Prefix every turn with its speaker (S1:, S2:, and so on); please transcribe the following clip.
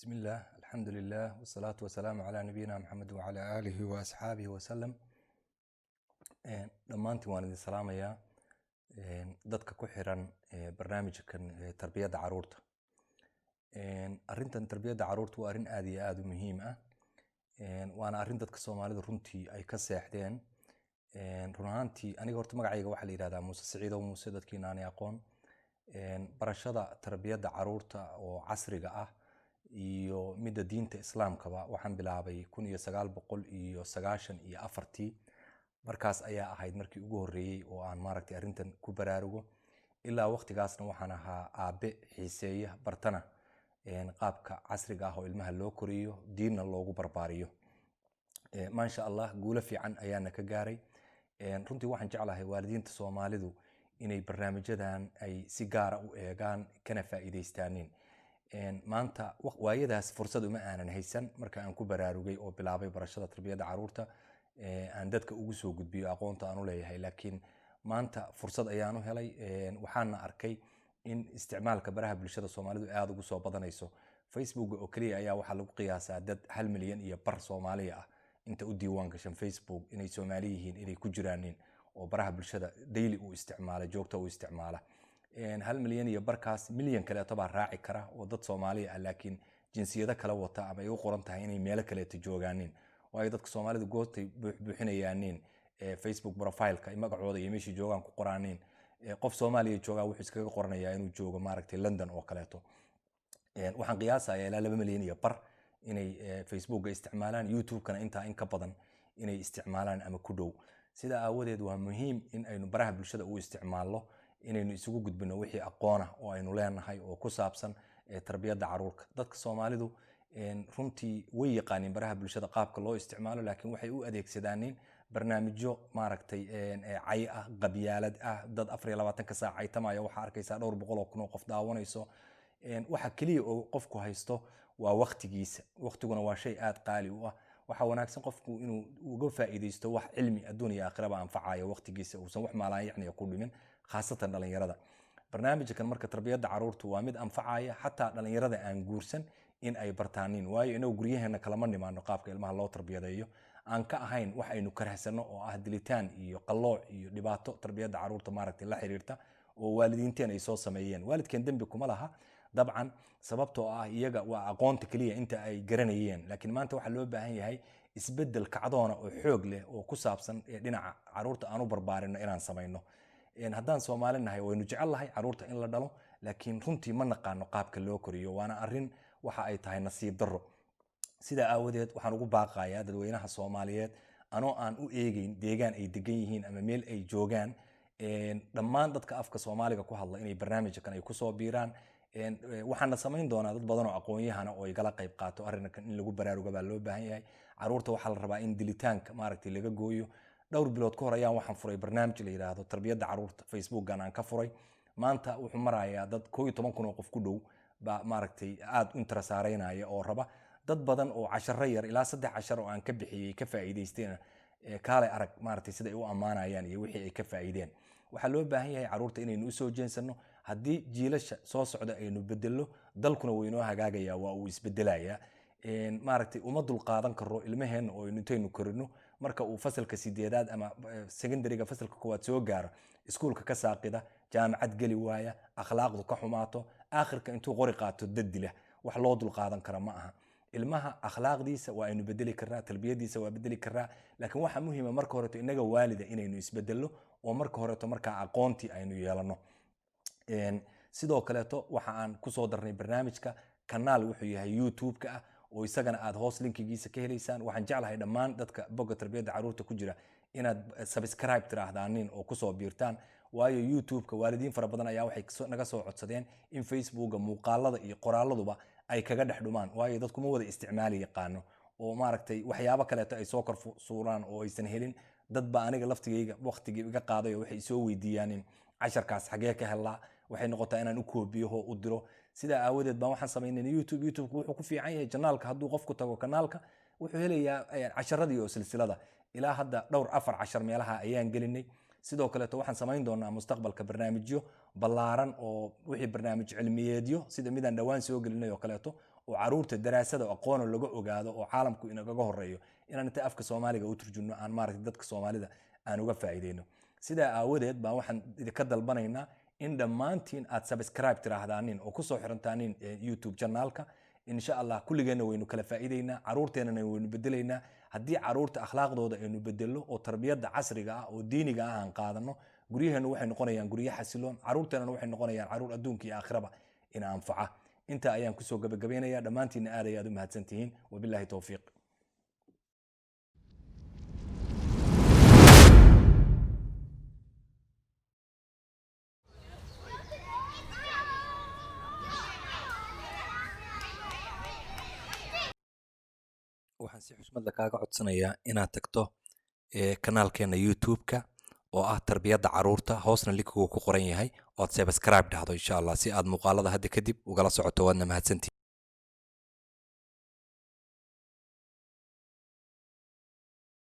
S1: بسم الله، الحمد لله، والصلاة والسلام على نبينا محمد وعلى آله وأصحابه وسلم. Dhammaantiin waan idin salaamayaa, dadka ku xiran barnaamijkan tarbiyadda caruurta. Arrintan tarbiyadda caruurta waa arrin aad iyo aad u muhiim ah, waana arrin dadka Soomaalida runtii ay ka seexdeen. Run ahaantii, aniga horta magacayga waxaa la yidhahdaa Muuse Siciidow Muuse, dadkiina aanay aqoon. Barashada tarbiyadda caruurta oo casriga ah iyo midda diinta Islaamkaba waxaan bilaabay 1994-tii. Markaas ayaa ahayd markii ugu horreeyey oo aan maaragtay arrintan ku baraarugo. Ilaa waqtigaasna waxaan ahaa aabe xiiseeya, bartana qaabka casriga ah oo ilmaha loo koriyo, diinna loogu barbaariyo. Maasha Allah, guulo fiican ayaana ka gaaray. Runtii waxaan jeclahay waalidiinta Soomaalidu inay barnaamijyadan ay si gaara u eegaan kana faa'iidaystaanin. Maanta waayadaas fursad uma aanan haysan marka aan ku baraarugay oo bilaabay barashada tarbiyadda caruurta aan dadka ugu soo gudbiyo aqoonta aan u leeyahay, laakiin maanta fursad ayaan u helay. Waxaana arkay in isticmaalka baraha bulshada Soomaalidu aada ugu soo badanayso. Facebook oo keliya ayaa waxaa lagu qiyaasaa dad 1.5 milyan Soomaaliya ah inta u diiwaan gashan Facebook inay Soomaali yihiin inay ku jiraanin oo baraha bulshada daily u isticmaala, joogta u isticmaala. 1.5 milyankaas, milyan kaleeto baa raaci kara oo dad Soomaaliya ah laakiin jinsiyado kala wata ama ay u qoran tahay inay meelo kaleeto joogaanin, waayo dadka Soomaalidu goortay buuxbuuxinayaanin Facebook profileka ay magacooda iyo meeshii joogaan ku qoraanin, qof Soomaaliya joogaa wuxuu iskaga qoranayaa inuu joogo maaragtay London oo kaleeto. Waxaan qiyaasayaa ilaa 2.5 milyan inay Facebooka isticmaalaan, YouTube-kana intaa in ka badan inay isticmaalaan ama ku dhow. Sidaa aawadeed waa muhiim in aynu baraha bulshada u isticmaalno inaynu isugu gudbino wixii aqoona oo aynu leenahay oo ku saabsan tarbiyadda caruurka. Dadka Soomaalidu runtii way yaqaaniin baraha bulshada qaabka loo isticmaalo, laakiin waxay u adeegsadaanin barnaamijyo maaragtay cay ah, qabyaalad ah, dad 24-ka saac caytamaya. Waxaa arkaysaa dhowr boqol oo kun oo qof daawanayso. Waxa keliya oo qofku haysto waa waqtigiisa, waqtiguna waa shay aad qaali u ah. Waxaa wanaagsan qofku inuu uga faa'iidaysto wax cilmi adduun iyo aakhiraba anfacayo, waqtigiisa uusan wax maalaan ku dhimin, khaasatan dhalinyarada. Barnaamijkan marka tarbiyadda caruurtu waa mid anfacaya xataa dhalinyarada aan guursan in ay bartaanin, waayo inagu guryaheena kalama nimaano qaabka ilmaha loo tarbiyadeeyo aan ka ahayn wax aynu karahsano oo ah dilitaan iyo qallooc iyo dhibaato tarbiyadda caruurta maaragtay la xiriirta oo waalidiinteen ay soo sameeyeen. Waalidkeen dembi kuma laha dabcan, sababtoo ah iyaga waa aqoonta keliya inta ay garanayeen, laakiin maanta waxaa loo baahan yahay isbeddel kacdoona oo xoog leh oo ku saabsan dhinaca caruurta aan u barbaarino inaan samayno. Haddaan Soomaali nahay, waynu jecel lahay caruurta in la dhalo, laakiin runtii ma naqaano qaabka loo koriyo, waana arrin waxa ay tahay nasiib darro. Sidaa aawadeed waxaan ugu baaqayaa dadweynaha Soomaaliyeed, anoo aan u eegeyn deegaan ay degan yihiin ama meel ay joogaan, dhammaan dadka afka Soomaaliga ku hadla inay barnaamijkan ay kusoo biiraan. Waxaana samayn doonaa dad badan oo aqoon-yahana oo igala qayb qaato arrinkan. In lagu baraaruga baa loo baahan yahay. Caruurta waxaa la rabaa in dilitaanka maaragtay laga gooyo. Dhowr bilood ka hor ayaan waxaan furay barnaamij la yidhaahdo tarbiyadda caruurta, Facebookan aan ka furay. Maanta wuxuu marayaa dad 11,000 oo qof ku dhow baa maaragtay aada u intarasaareynaya oo raba. Dad badan oo casharo yar, ilaa saddex cashar oo aan ka bixiyey, ka faa'iidaystayna, kaalay arag maaragtay sida ay u ammaanayaan iyo wixii ay ka faa'iideen. Waxaa loo baahan yahay caruurta inaynu usoo jeensano. Haddii jiilasha soo socda aynu bedello, dalkuna wuu inoo hagaagayaa, waa uu isbedelayaa. Maaragtay uma dulqaadan karo ilmaheenna oo aynu intaynu korino, marka uu fasalka sideedaad ama secondaryga fasalka koowaad soo gaaro, iskuulka ka saaqida, jaamacad geli waaya, akhlaaqdu ka xumaato, aakhirka intuu qori qaato dad dila. Wax loo dulqaadan kara ma aha. Ilmaha akhlaaqdiisa waa aynu bedeli karnaa, tarbiyadiisa waa bedeli karnaa, laakiin waxaa muhiima marka horeeto inaga waalida inaynu isbedello oo marka horeeto markaa aqoontii aynu yeelano. Sidoo kaleeto waxa aan kusoo darnay barnaamijka kanaal wuxuu yahay YouTube-ka ah oo isagana aad hoos linkigiisa ka helaysaan. Waxaan jeclahay dhammaan dadka bogga tarbiyadda caruurta ku jira inaad subscribe tiraahdaanin oo kusoo biirtaan, waayo YouTube-ka waalidiin fara badan ayaa waxay naga soo codsadeen in Facebooka muuqaalada iyo qoraaladuba ay kaga dhex dhumaan, waayo dadku ma wada isticmaali yaqaano oo maaragtay waxyaabo kaleeto ay soo kor suuraan oo aysan helin. Dad baa aniga laftigayga waqtigii iga qaaday oo waxay soo weydiiyaan casharkaas xagee ka helaa. Waxay noqotaa inaan u koobiyo oo u diro. Sidaa aawadeed baan waxaan samaynay YouTube. YouTube wuxuu ku fiican yahay channelka, hadduu qofku tago kanaalka, wuxuu helayaa casharadii oo silsilada. Ilaa hadda dhowr afar cashar meelaha ayaan gelinay. Sidoo kaleeto waxaan samayn doonaa mustaqbalka barnaamijyo ballaaran oo wixii barnaamij cilmiyeedyo, sida midaan dhowaan soo gelinay oo kaleeto, oo caruurta daraasada aqoona laga ogaado oo caalamku inagaga horeeyo, inaan inta afka Soomaaliga u turjumno aan maaragtay dadka Soomaalida aan uga faa'iideyno. Sidaa aawadeed baan waxaan idinka dalbanaynaa in dhammaantiin aad subscribe tiraahdaanin oo kusoo xirantaanin YouTube channelka. Insha Allah kulligeenna waynu kala faa'iideynaa, caruurteennana waynu bedelaynaa. Haddii caruurta akhlaaqdooda aynu bedello oo tarbiyadda casriga ah oo diiniga ah aan qaadano, guryaheennu waxay noqonayaan guryo xasiloon, caruurteennana waxay noqonayaan caruur adduunka iyo aakhiraba ina anfaca. Intaa ayaan kusoo gabagabaynayaa. Dhammaantiinna aad ayaad u mahadsantihiin. Wabilaahi towfiiq. Waxaan si xushmad leh kaaga codsanayaa inaad tagto kanaalkeena YouTube-ka oo ah Tarbiyadda Caruurta, hoosna linkigu ku qoran yahay, oo aad subscribe dhahdo insha Allah, si aad muuqaalada hadda kadib ugala socoto. Waadna mahadsantihiin.